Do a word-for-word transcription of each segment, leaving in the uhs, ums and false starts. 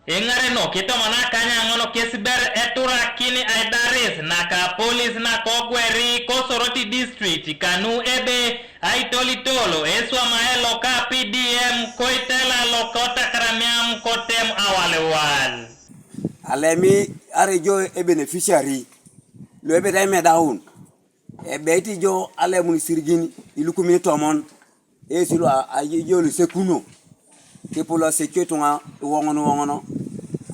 Eŋareno kitomana kanyaŋon kes ber eturakini aidaris naka polis nakogweri ko Soroti district kanu ebe aitolitolo eswamae loka P D M koitela loko Takaramiam kotem awaliwal. Alemi arejo ebeneficiary lo ebet aimedaun. Ebeit ijo alemun isirigin ilukumin tomon, esi lo a- a- ijo lusekuno, kipulo sek ituŋa iwoŋon iwoŋon,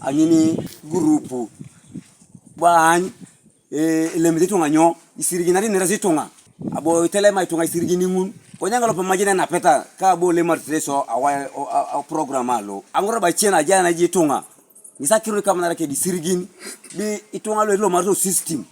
aŋini gurupu, baany, e- elemit ituŋa nyo, isiriginari neres ituŋa, abo itelema ituŋa isirigin ŋun, konye ŋa lopemajen enapeta, ka abo olemat teso awai o- a- a- program alo, aŋuro bacie naja naji ituŋa, ŋesi akirun kamanara kedi isirigin, bi ituŋa lo elomarito system,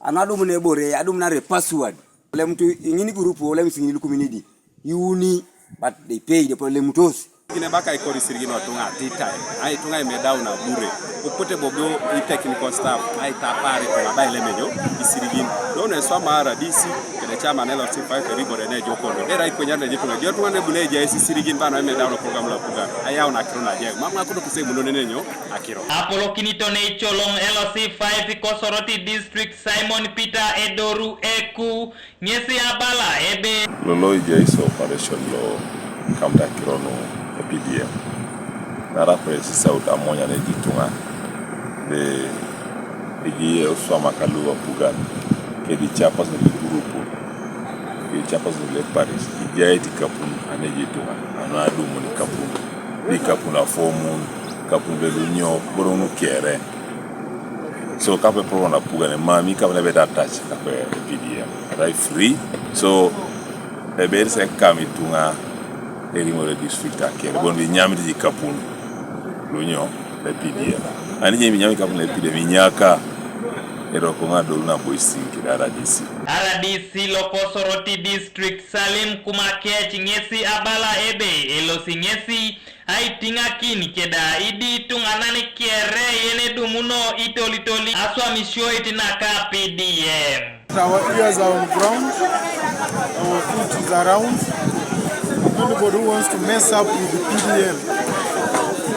Anu adumun ebore, adumun are password. Olemutu iŋini gurupu, olemutu iŋini lukumin di. Iuni, but they paid, epo olemutos. Kine baka ikori isirigin otuŋa atitai, ai ituŋa imedaun abure, opote bobo i technical staff, aitapar ituŋa da ilemenyo isirigin. Dono eswama R D C, kede chairman L C five eribore ne ejokondo. Era ikwenyar ne jituŋa, jo tuŋa ne bune ejaisi isirigin bano imedaun program la puga, ayaun akiro na jai, mam ŋakoto kise muno nenenyo, akiro. Apolokinito neicoloŋ L C five ko Soroti District Simon Peter Edoru Eku, ŋesi abala ebe, lolo ijai so operation lo kamtakiro nu e P D M. Nara presi saut amonya ne jituŋa, be iji oswama kalu apugan, kedi chairperson di gurupu, kedi chairperson le parish, ijai ti kapun ane jituŋa, anu adumun kapun, di kapun afomun, kapun be lunyo, boronu kere. So kape program na pugan mami kape na beda touch kape P D M. Arai free. So ebe se kam ituŋa erimore district akere bon bi nyamit ji kapun lunyo le P D M. Ani je bi nyamit kapun le P D M inyaka eroko ŋa dolu na boising kida R D C. R D C loko Soroti district Salim Kumakech ŋesi abala ebe elosi ŋesi aitiŋakin keda idi ituŋanan kere yenedumuno itolitoli aswamisio itinaka P D M. Our ears are on ground, our foot is around. Anybody who wants to mess up with the P D M,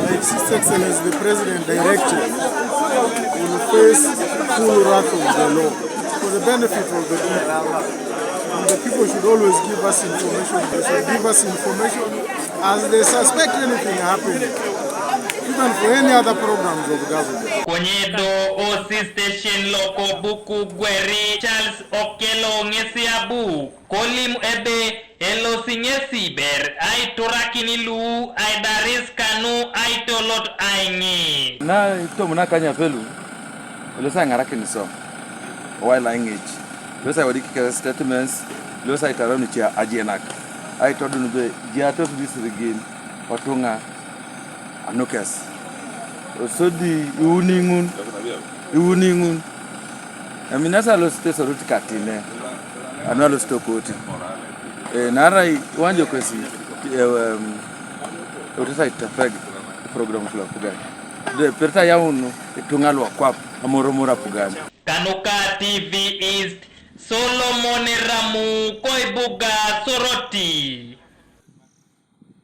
like His Excellency the President directed, will face full wrath of the law for the benefit of the people. And the people should always give us information. They should give us information as they suspect anything happening, even for any other programs of government. Konye do O C station loko Bukugweri Charles Okello ŋesi abu kolim ebe elosi ŋesi ber aiturakini lu aidaris kanu aitolot aiŋi. Na itom nakanyapelu elosi aiŋarakin so. Owai lo aiŋic, ilosi aiwadik kere statements, ilosi aitara nuce ajenak, aitodun be jiatos disirigin kotuŋa anukes. Osodi iuni ŋun, iuni ŋun. Eminasi alosit esorut katine, anu alosit okoti. E, naarai iwanjo kesi, e, em, eutete aitepeg program kulokugai. Do eperita yaun ituŋa luakwap amoromor apugan. Kanuka T V East, Solomon Ramu, koibuga Soroti.